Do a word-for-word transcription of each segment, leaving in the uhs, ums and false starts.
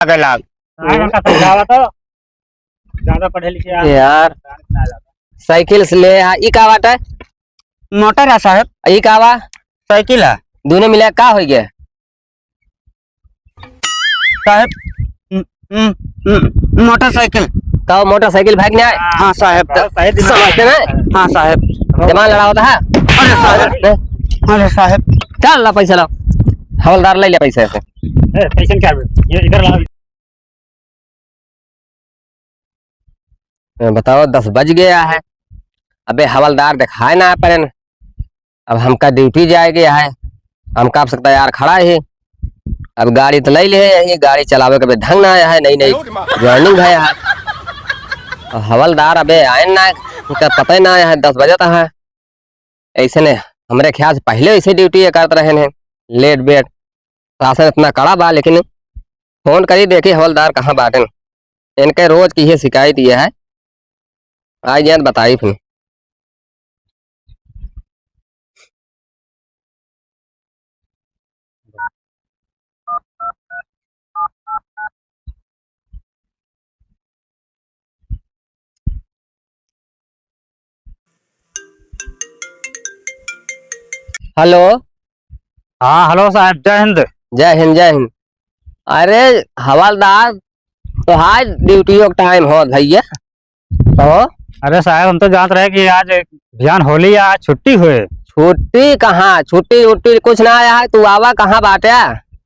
अगर लाग। साहब, हमका समझावा तो। ज्यादा पढ़े लिखे आ। यार, साइकिल से ले आ, ई का बाटे? मोटर है साहब। ई का बा? साइकिल है। दोनों मिला का हो गया? साहब, म-, म-, म-, मोटरसाइकिल। का मोटरसाइकिल भाग नहीं आए? हाँ साहब। बहुत सही दिमाग समझते हैं? हाँ साहब। दिमाग लड़ावत है? अरे साहब। हैं? अरे साहब। चल ला पैसा लाओ। हवलदार ले ले पैसा से। ए, पैसा क्या? ये इधर ला। ए, बताओ, दस बज गया है, अबे हवलदार दिखाए ना पड़े न। अब हमका ड्यूटी जाए के है, हमका अब सकता यार खड़ा है। अब गाड़ी तो ले ले है, ये गाड़ी चलावे के अबे ढंग ना आया है, नई नई ज्वाइनिंग है। अब हवलदार अबे आए ना, उनका पता ही ना आया है, दस बजे तक है। ऐसे ने हमरे ख्याल से पहले ऐसे ड्यूटी ये करत रहे हैं, लेट बेट। शासन इतना कड़ा बा, लेकिन फोन करी देखी हवलदार कहाँ बाटेन। इनके रोज की ये शिकायत ये है, आई जाए बताई फिर। हेलो। हाँ, हेलो साहब, जय हिंद। जय हिंद, जय हिंद। अरे हवलदार, तो आज ड्यूटी का टाइम हो भैया। तो अरे साहब, हम तो जानत रहे कि आज बिहान होली है, आज छुट्टी होए। छुट्टी कहाँ, छुट्टी उट्टी कुछ ना आया है। तू आवा, कहाँ बाटे?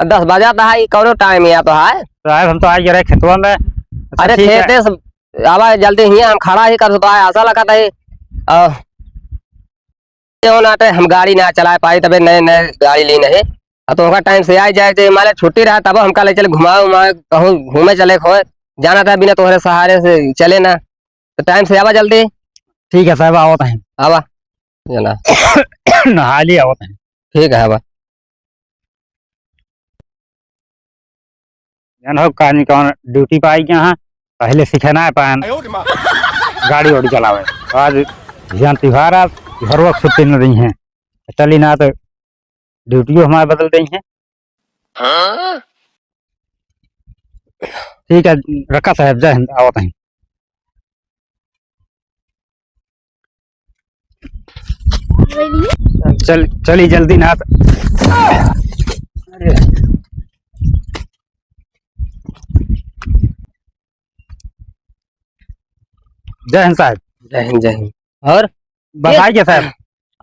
दस बजा तो है, ई कौनो टाइम या तो है। साहब, हम तो आज गिरे खेतवा में। अच्छा, अरे ठीक है। खेते से आवा जल्दी, हियाँ हम खड़ा ही कर तो आया, ऐसा लगता है। अ, क्यों ना टे, हम गाड़ी ना चला पाई, तबे नए नए गाड़ी ली नहीं। अब तो ओकर टाइम से आ जाए, जे माले छुट्टी रहा, तब हमका ले चले घुमावे उमावे, कहूँ घूमे चले खोए। जाना था बिना तोहरे सहारे से चले ना, तो टाइम से आवा जल्दी। ठीक है साहब, आवत हैं। आवा, जना। नहा ली, आवत हैं। ठीक है, आवा। जन हो कहानी कौन ड्यूटी पे आई गया है, पहले सीखे ना पाएन गाड़ी वाड़ी चलावे। आज ध्यान त्योहार, आज हर वक्त छुट्टी न रही है, चली ना तो ड्यूटियो हमारे बदल रही है। ठीक है, रखा साहब, जय हिंद, आवत हैं। चल, चली जल्दी ना। जय हिंद साहब। जय हिंद, जय हिंद। और बताइए साहब।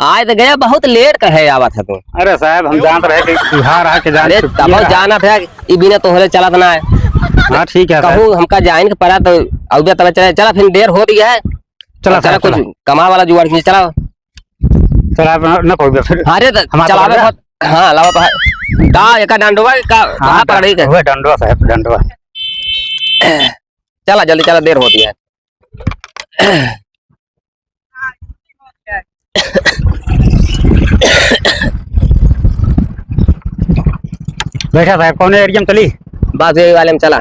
आए तो गया, बहुत लेट का है आवत है तू। अरे साहब, हम जानत रहे कि त्योहार आ के जान अरे छुट्टी तब है। जानत है, ई बिना तोहरे चलत ना है। हाँ, ठीक है साहब। कहूँ हमका जाइन के पड़ा तो अउबे तब चले, चला फिर देर हो रही है। चला चला साहब, कुछ चला। कमा वाला जुगाड़ कीजिए, चला। चला, अब न, न कहूँ फिर। अरे तो हमार चलावे पकड़ बहुत, हाँ, लावा पहाड़। का, एका डंडवा का, हाँ, कहाँ पकड़ी के? वह डंडवा साहब, डंडवा। चला, जल्दी चला, देर होती है। बैठा साहब, कौन एरिया में चली? बस यही वाले में चला।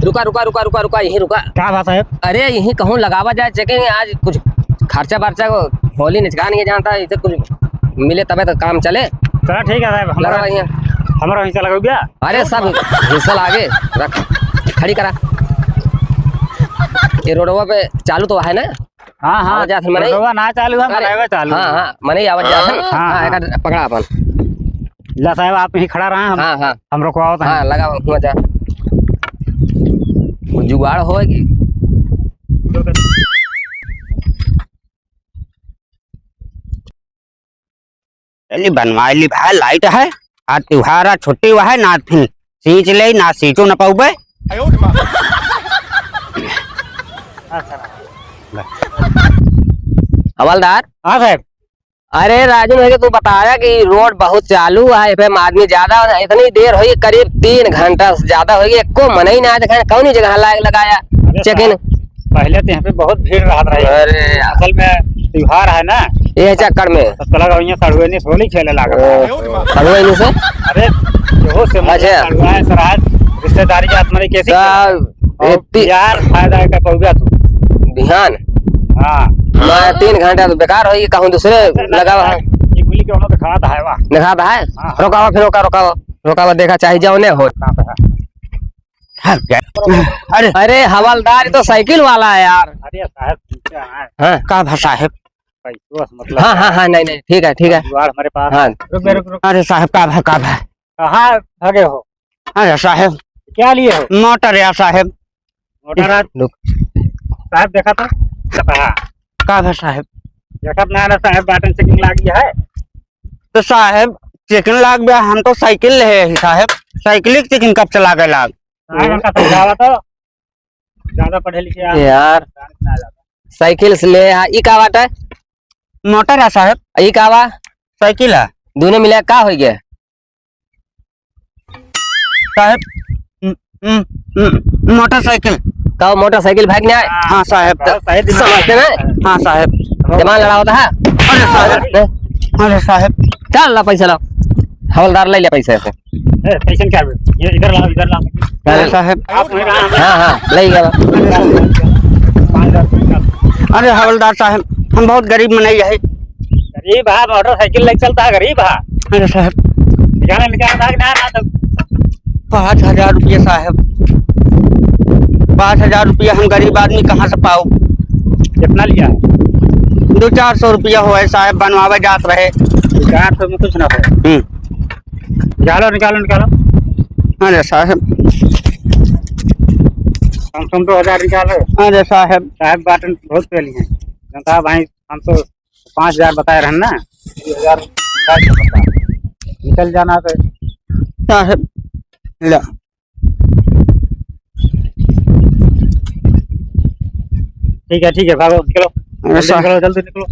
रुका, रुका, रुका, रुका, रुका, यहीं रुका। का बात है? अरे, यहीं कहूँ लगावा जाए चेकिंग, आज कुछ खर्चा बर्चा को होली निचकान के जानता है, इसे कुछ मिले तबे तो काम चले। चला ठीक है साहब, हमारा, लगावा यहाँ। हमारा हिस्सा लगाओ क्या? अरे, सब हिस्सा लागे, रख, खड़ी करा। ये रोडवा पे चालू तो है ना? हाँ, हाँ, आवा जात है, मनई। रोडवा ना चालू है, अरे, मनई चालू हाँ, है। हाँ, मनई आवा जात है। हाँ, हाँ, हाँ। एका पकड़ा अपन। ला साहब, आप यहीं खड़ा रहा, हम, हाँ, हाँ। हम रुकवावत हैं। हाँ, लगा हुआ जा। कुछ जुगाड़ होए कि? चली बनवाई ली भाई, लाइट है, आज त्योहार है, छुट्टी हुआ है, ना फिर सींच ले, ना सींचो न पाउबे। हवलदार। हाँ साहब। अरे राजू, है कि तू बताया कि रोड बहुत चालू है, पे आदमी ज्यादा हो, इतनी देर हुई, करीब तीन घंटा से ज्यादा हुई, एको मनई ना देखे, कौन जगह लाग लगाया अरे चेकिंग? साहब, पहले तो यहाँ पे बहुत भीड़ रहत रही। अरे यार। असल में त्योहार है ना, ये चक्कर में। तो चला गया यहाँ सड़ुआइनी से होली खेले लागा। ओ, सड़ुआइनी से? अरे, जो से अच्छा। सड़ुआ है, सराय, रिश्तेदारी जात मरे कैसे का खेले? और इतनी यार फायदा है का पौधा तू? बिहान? हाँ। मैं तीन घंटा तो बेकार होई, कहूँ दूसरे लगावा है। ये गोली के वाला दिखाता है, वाह। दिखाता है? हाँ, हाँ। रोकावा, फिर रोका, रोकावा, रोकावा, देखा चाहे जाओ ने हो। कहाँ पे है? हाँ, क्या? अरे। अरे हवलदार, ये तो साइकिल वाला है यार। अरे साहब, पीछे आए। हाँ। का भा साहेब? पैसो से मतलब हाँ, हाँ, है। हाँ, नहीं, नहीं, ठीक है, ठीक है। जुगाड़ हमारे पास हाँ। है। रुक बे, रुक, रुक। अरे साहेब, का भा, का भा? कहाँ भागे हो? अरे साहेब। क्या लिए हो? मोटर या साहेब। मोटर आज रुक। साहेब देखा तो। कहाँ? का भा साहेब? देखत ना ना साहेब, बाटन checking लाग गया है। तो साहेब, checking लाग गया, हम तो साइकिल ले ही साहेब। साइकिल की checking कब से लागे लाग? साहेब, हमका समझावा तो। ज्यादा पढ़े लिखे आ। यार, साइकिल से ले आ, ई का बात है? मोटर है साहेब। ई का बा? साइकिल है। दोनों मिला का हो गया? साहेब, म-, म-, म-, मोटरसाइकिल। का मोटरसाइकिल भाग नहीं आए? हाँ, साहेब। बहुत सही दिमाग समझते है। हैं? हाँ, साहेब। जबान लड़ावत है? अरे, साहेब। हैं? अरे, साहेब। चल, ला पैसा लाओ। हवलदार, ले ले पैसा ऐसे। ए, पैसा क्या? ये इधर लाओ, इधर लाओ। अरे, साहेब। आप वहीं रहा। हाँ, हाँ, ले गया। पाँच हजार रुपये का। अरे, हवलदार साहेब, हम बहुत गरीब मनई है। गरीब है, मोटरसाइकिल लेके चलता है, गरीब है। अरे साहब। निकाला, निकाला, भाग ना, ना तो। पाँच हजार रुपया साहब, पाँच हजार रुपया हम गरीब आदमी कहाँ से पाओ? कितना लिया है? दो चार सौ रुपया हो है साहब, बनवावे जात रहे। दो चार सौ में कुछ ना हो। हम्म। निकालो, निकालो, निकालो। अरे साहब। कम से कम दो हजार निकालो। अरे साहब। साहब बाटन बहुत पहली है। जनता भाई, हम तो पाँच हजार बताए रहन ना, दो हजार निकाल के बता। निकल जाना तो। साहब, ला। ठीक है, ठीक है, भागो, निकलो। अरे जल्दी साहब। निकलो, जल्दी निकलो।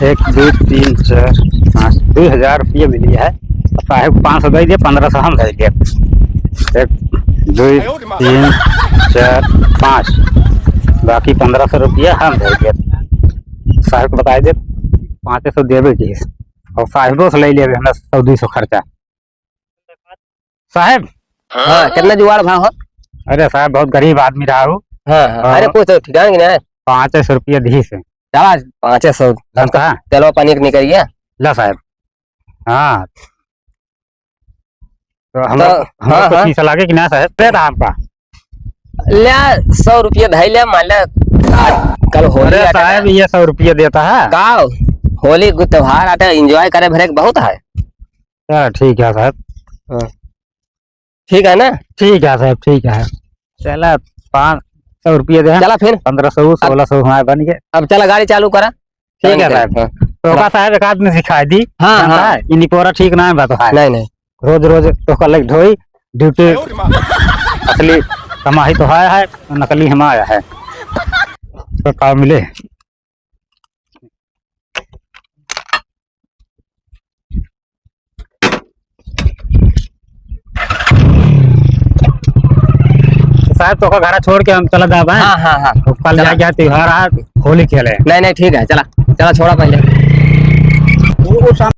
एक, दो, तीन, चार, पाँच, दो हजार रुपये मिली है। साहेब को पाँच सौ दे दिए, पन्द्रह सौ हम दे दिए। एक, दो, तीन, चार, पाँच, बाकी पन्द्रह सौ रुपया हम दे दिए। साहेब को बताई दे, पाँच सौ देवे की, और साहेबों से ले लेवे हमरा सौ, दो सौ खर्चा। साहेब। हाँ, कितना जुगाड़ भा हो? अरे साहेब, बहुत गरीब आदमी रहा हूँ। हाँ, हाँ। हाँ। अरे, कुछ तो ठिकाना की नहीं है। पाँच सौ रुपया दी से। चला, पाँच सौ। लगता है? तेलवा पानी के निकल गया। ला साहेब। हाँ। तो हम तो, लोग, हम हाँ, लोग को हाँ। पैसा लागे कि ना साहेब? दे दा हमका। ले, सौ रुपया धई ले, मान ले, आज कल होली अरे आटा साहेब, है। ये सौ रुपया देता है। का? होली को त्योहार आटा, enjoy करे भरे के बहुत है। चला, ठीक है साहेब। हाँ। ठीक है ना? ठीक है साहेब, ठीक है। चला, पाँच सौ रुपया दे। चला फिर। पन्द्रह सौ, अब सोलह सौ हमारे बन गए। अब चला, गाड़ी चालू करा। ठीक है साहेब। हाँ। तो ओका साहेब एक आदमी सिखाई दी। हाँ, जानता हाँ। है? इन्हीं पूरा ठीक ना है बात है। नहीं, नहीं। रोज रोज तो कल ढोई ड्यूटी। असली कमाई तो है, है, नकली हम आया है। तो काम मिले। साहेब, तोका घरा छोड़ के हम चला जाब, हैं? हाँ, हाँ, हाँ। तो कल चला। जाके त्योहार आ, होली खेले। नहीं, नहीं, ठीक है, चला, चला, छोड़ा पहले। वो, वो साम-